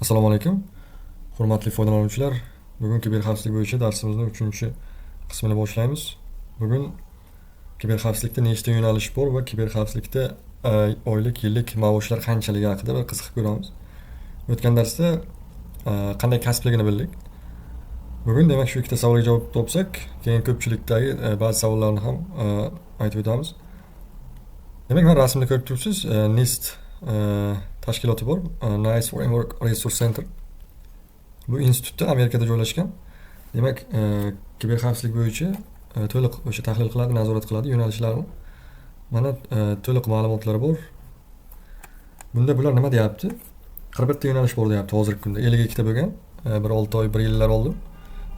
Assalomu alaykum, hurmatli foydalanuvchilar. Bugun kiberxavfsizlik bo'yicha darsimizni 3-qismini boshlaymiz. Bugun kiberxavfsizlikda nechta yo'nalish bor va kiberxavfsizlikda oylik, yillik maoshlar qanchaligi haqida bir qiziqib ko'ramiz. O'tgan darsda qanday kasbligini bildik. Bugun, demak, shu ikkita savolga javob topsak, keyin ko'pchilikdagi ba'zi savollarni ham aytib o'tamiz. Demak, mana rasmda ko'rib turibsiz, NIST tashkiloti bor, NICE Framework Resource Center. Bu institutda Amerikada joylashgan. Demak, kiberxavfsizlik bo'yicha to'liq o'sha tahlil qiladi, nazorat qiladi yo'nalishlarni. Mana to'liq ma'lumotlar bor. Bunda bular nima deyapti? 41 ta yo'nalish bor deyapti hozirgi kunda. 52 ta bo'lgan, bir 6 oy, 1 yillar oldin.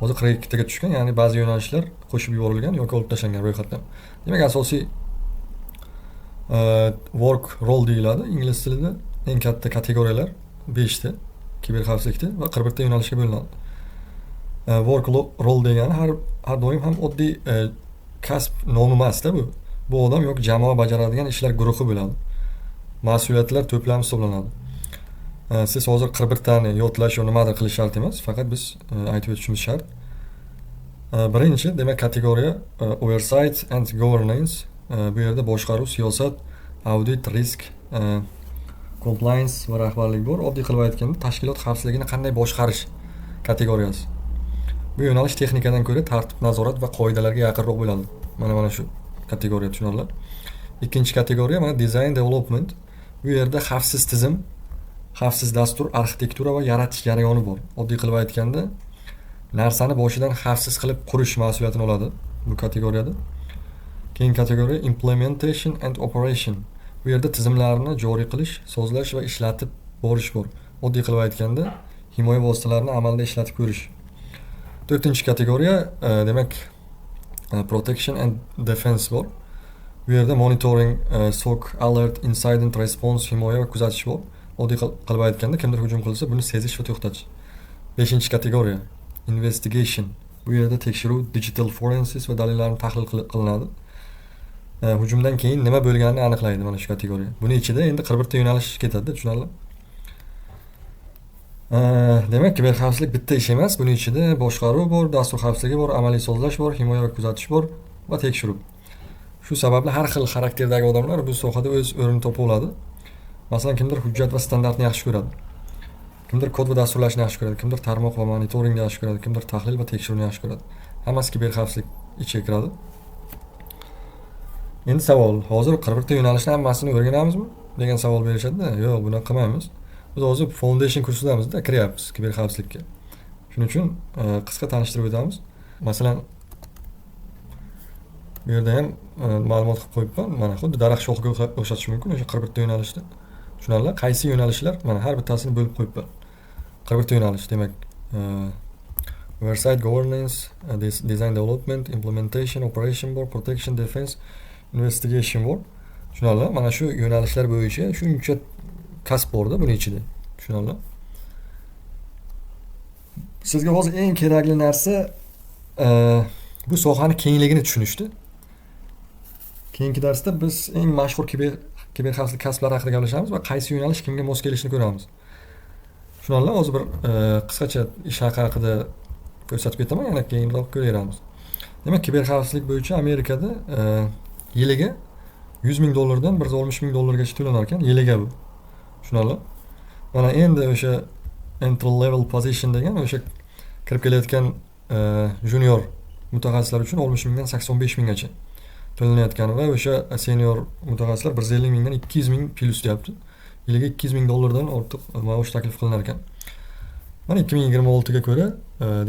Hozir 42 taga tushgan, ya'ni ba'zi yo'nalishlar qo'shib yuborilgan yoki olib tashlangan ro'yxatdan. Demak, asosiy work role deyiladi ingliz tilida. Eng katta kategoriyalar 5 ta kiberxavfsizlikda va 41 ta yo'nalishga bo'linadi. Work role degani har doim ham oddiy kasb nomi emasda bu. Bu odam yoki jamoa bajaradigan ishlar guruhi bo'ladi. Mas'uliyatlar to'plami hisoblanadi. Siz hozir 41 tani yodlash yo nimadir qilish shart emas, faqat biz aytib o'tishimiz shart. Birinchi, demak, kategoriya oversight and governance. Bu yerda boshqaruv, siyosat, audit, risk, compliance va rahbarlik bor. Oddiy qilib aytganda, tashkilot xavfsizligini qanday boshqarish kategoriyasi. Bu yo'nalish texnikadan ko'ra tartib, nazorat va qoidalarga yaqinroq bo'ladi. Mana shu kategoriya tushunarli. Ikkinchi kategoriya mana design development. Bu yerda xavfsiz tizim, xavfsiz dastur, arxitektura va yaratish jarayoni bor. Oddiy qilib aytganda, narsani boshidan xavfsiz qilib qurish mas'uliyatini oladi bu kategoriyada. Keyingi kategoriya implementation and operation. Bu yerda tizimlarni joriy qilish, sozlash va ishlatib borish bor. Oddiy qilib aytganda, himoya vositalarini amalda ishlatib ko'rish. To'rtinchi kategoriya, demak, protection and defense bor. Bu yerda monitoring, SOC, alert, incident response, himoya va kuzatish bor. Oddiy qilib aytganda, kimdir hujum qilsa, buni sezish va to'xtatish. Beshinchi kategoriya investigation. Bu yerda tekshiruv, digital forensics va dalillarni tahlil qilinadi. Hujumdan keyin nima bo'lganini aniqlaydi mana shu kategoriya. Buni ichida endi 41 ta yo'nalish ketadi, tushunarli. Demak, kiberxavfsizlik bitta ish emas. Buni ichida boshqaruv bor, dastur xavfsizligi bor, amaliy sozlash bor, himoya va kuzatish bor va tekshiruv. Shu sababli har xil xarakterdagi odamlar bu sohada o'z o'rnini topa oladi. Masalan, kimdir hujjat va standartni yaxshi ko'radi. Kimdir kod va dasturlashni yaxshi ko'radi, kimdir tarmoq va monitoringni yaxshi ko'radi, kimdir tahlil va tekshiruvni yaxshi ko'radi. Hammasi kiberxavfsizlik ichiga kiradi. Endi savol, hozir 41 ta yo'nalishni hammasini o'rganamizmi degan savol berishadi-da. Yo'q, bunaqa qilmaymiz. Biz hozir foundation kursidamizda, kiryapmiz kiberxavfsizlikka. Shuning uchun qisqa tanishtirib o'tamiz. Masalan, bu yerda ham ma'lumot qilib qo'yibman. Mana xuddi daraxt shoxiga o'xshatish mumkin o'sha 41 ta yo'nalishni. Tushunarli? Qaysi yo'nalishlar? Mana har bittasini bo'lib qo'yibman. 41 ta yo'nalish, demak, oversight, governance, design development, implementation, operation bor, protection, defense, investigation bor. Tushunarli? Mana shu yo'nalishlar bo'yicha shuncha kasb borda buni ichida. Tushunarli? Sizga hozir eng kerakli narsa bu sohani kengligini tushunishda. Keyingi darsda biz eng mashhur kiberxavfsizlik kasblari haqida gaplashamiz va qaysi yo'nalish kimga mos kelishini ko'ramiz. Tushunarli? Hozir bir qisqacha ish haqi haqida ko'rsatib ketaman, yana keyinroq ko'raveramiz. Demak, kiberxavfsizlik bo'yicha Amerikada yiliga 100 ming dollardan 160 ming dollargacha to'lanar ekan, yiliga bu. Tushunarli? Mana endi o'sha entry level position degan o'sha kirib kelayotgan junior mutaxassislar uchun 60 mingdan 85 minggacha to'lanayotgani va o'sha senior mutaxassislar 150 mingdan 200 ming plyus deyapti. Yiliga 200 ming dollardan ortiq maosh taklif qilinar ekan. Mana 2026 ga ko'ra,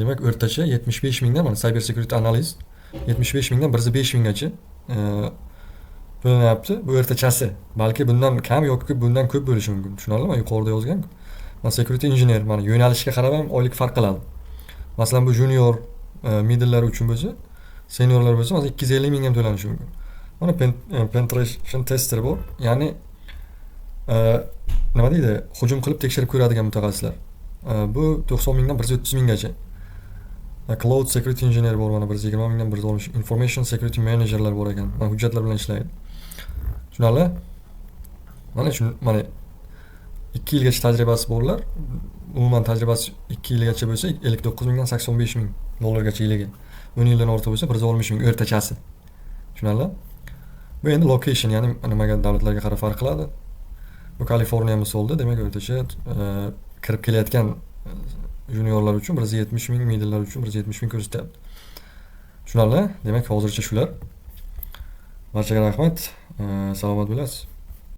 demak, o'rtacha 75 mingdan, mana cyber security analyst 75 mingdan 105 minggacha to'lanyapti. Bu o'rtachasi. Balki bundan kam yoki bundan ko'p bo'lishi mumkin. Tushunarlimi? Yuqorida yozgan. Mana security engineer, mana yo'nalishga qarab ham oylik farq qiladi. Masalan, bu junior, middlelar uchun bo'lsa, seniorlar bo'lsa, masalan, 250 ming ham to'lanishi mumkin. Mana penetration tester bor. Ya'ni nima deydi? Hujum qilib tekshirib ko'radigan mutaxassislar. Bu 90 mingdan 130 minggacha. Cloud security engineer bor, mana 120 mingdan 160. Information security managerlar bor ekan. Mana hujjatlar bilan ishlaydi. Tushunarli? Mana shu, mana 2 yilgacha tajribasi borlar. Umuman tajribasi 2 yilgacha bo'lsa, 59 mingdan 85 ming dollargacha yiliga. 10 yildan ortiq bo'lsa, 160 ming o'rtachasi. Tushunarli? Bu endi location, ya'ni nimaga, davlatlarga qarab farq qiladi. Bu Kaliforniya misolda, demak, o'rtacha kirib kelayotgan juniorlar uchun 170 ming, middlelar uchun 170 ming ko'rsatyapti. Tushunarli? Demak, hozircha shular. Barchaga rahmat. Salomat bo'lasiz.